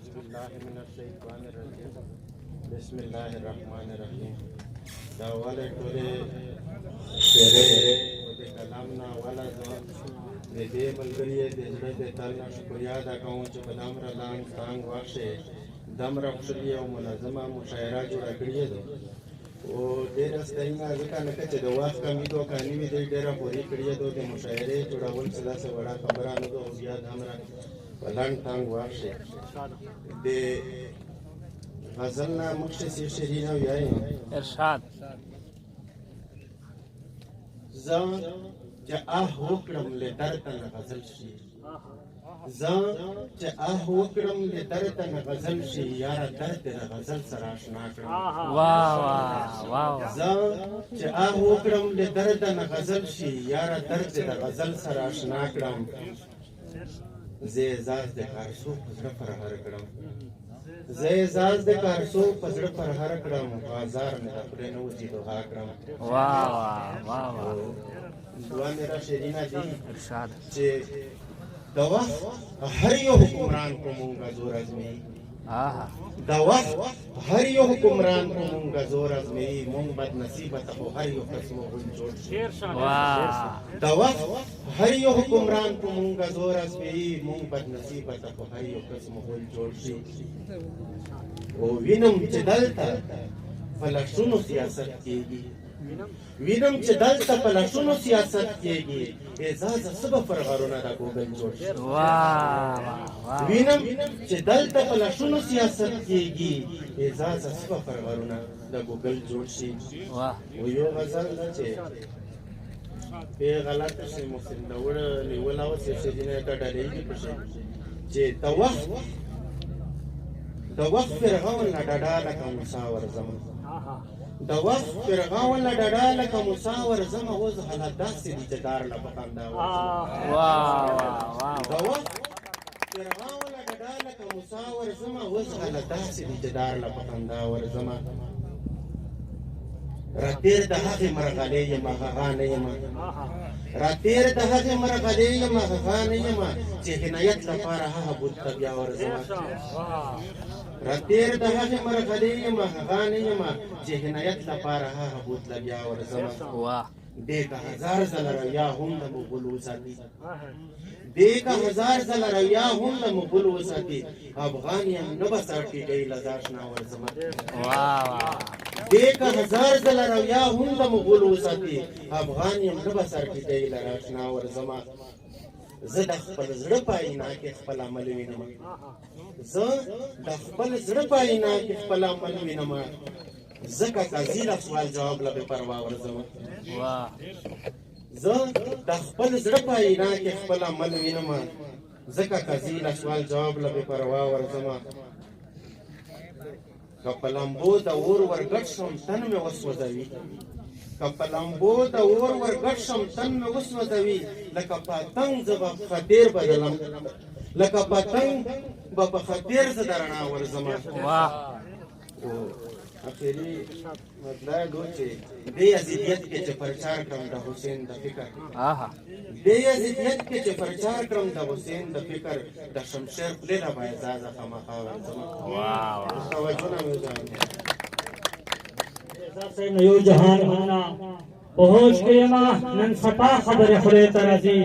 اعوذ بالله من الشیطان الرجیم، بسم الله الرحمن الرحیم. دا ولې ټولې شعرې او د کلام نه اوله زه د دې ملګري د زړه د تل نه شکریه ادا کوم چې په دمره لنډ تنګ وخت کښې دمره ښکلې او منظمه مشاعره جوړه کړې ده. او ډېره ستاینه ځکه نه که چې د وخت کمي ده، کاني وي، دی ډېره پورې کړې ده. د مشاعرې جوړول څه داسې وړه خبره نه ده، او بیا دمره په لنډ تنګ وخت کښې د غزل نه مخکې څه شعرونه ویایم. ارشاد. زه چې آه وکړم له درده نه غزل شي، زه چې آه وکړم له درده نه غزل شي، یاره درد د غزل سره آشنا کړم. واه واه واه. زه چې آه وکړم له درده نه غزل شي، یاره درد د غزل سره آشنا کړم. زه اعزاز د کارسو په زړه پرهر کړم، زه اعزاز د کارسو په زړه پرهر کړم، بازار مې د خولې نه وځي دعا کړم. واه واه واه واه. دوه میرا شعرونه دي. ارشاد. چې د وخت هر یو حکمران په مونږه زور ازمېيي، د وخت هر یو حکمران په مونږه زور ازمېيي، مونږ بد نصیبه ته خو هر یو کس مغول جوړ شي. د وخت هر یو حکمران په مونږه زور ازمېيي، مونږ بد نصیبه ته خو هر یو کس مغول جوړ شي. او وینم چې دلته په لښونو سیاست کېږي، وینم چې دلته په لښونو سیاست کېږي، اعزازه څه به پر غرونه د ګوګل جوړ شي. وینم چې دلته په لښونو سیاست کېږي، اعزازه څه به پر غرونه د ګوګل جوړ شي. او یو غزل ده چې په غلطه شي محسن داوړ نیوله او چې دینه ته ډلېږي پښې چې د وخت فرعون له ډډه لکه موسی ورځم، د وخت فرعون له ډډه لکه موسی ورځم، اوس حالات داسې دي چې دار له په خندا ورځم. د وخت فرعون له ډډه لکه موسی ورځم، اوس حالات داسې دي چې دار له په خندا ورځم. راتیر د هغې مرغلې یم هغه نه یم، راتیر د هغې مرغلې یم هغه نه یم چې عنایت لپاره هغه بت ته بیا ورځم. راتیر د هغې مرغلې یم هغه نه یم چې عنایت لپاره هغه بت ته بیا ورځم. دې که هزار ځله رویا هم د مغول وساتي، دې که هزار ځله رویا هم د مغول وساتي، افغان یم نه به سر ټیټوي له ځاشنا ورځم. دې که هزار ځله رویا هم د مغول وساتي، افغان یم نه به سر ټیټوي له راشنا ورځم. زه د خپل زړه په آینه کې خپل عمل وینم، زه د خپل زړه په آینه کې خپل عمل وینم، ځکه قاضي له سوال جواب له بې پروا ورځم. زه د خپل زړه په آینه کې خپل عمل وینم، ځکه قاضي له سوال جواب له بې پروا ورځم. که په لمبو د اور ورګډ شم تن مې وسوځوي، که په لمبو د اور ورګډ شم تن مې وسوځوي، لکه پتنګ زه به خطیر بدلم، لکه پتنګ به په خطیر زه د رڼا ورځم. او اخري مطلب دو چې دې یزیدیت کې چې پرچار کړم د حسین د فکر، دې یزیدیت کې چې پرچار کړم د حسین د فکر، د شمشیر خولې له به اعزازه خامخا ورځم. توجه نه مې ځان. صاحب یو جهان مننه. په هوش کې یمه نن سپا خبرې خولې ته راځي،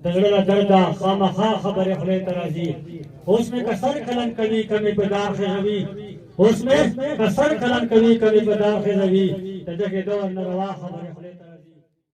د زړه له درده خامخا خبرې خولې ته راځي. اوس مې که سر کلن کوي که مې په دار خېژوي، اوس مې که سر کلن کوي که مې په دار خېژوي، د دغې دور نه روا خبرې خولې ته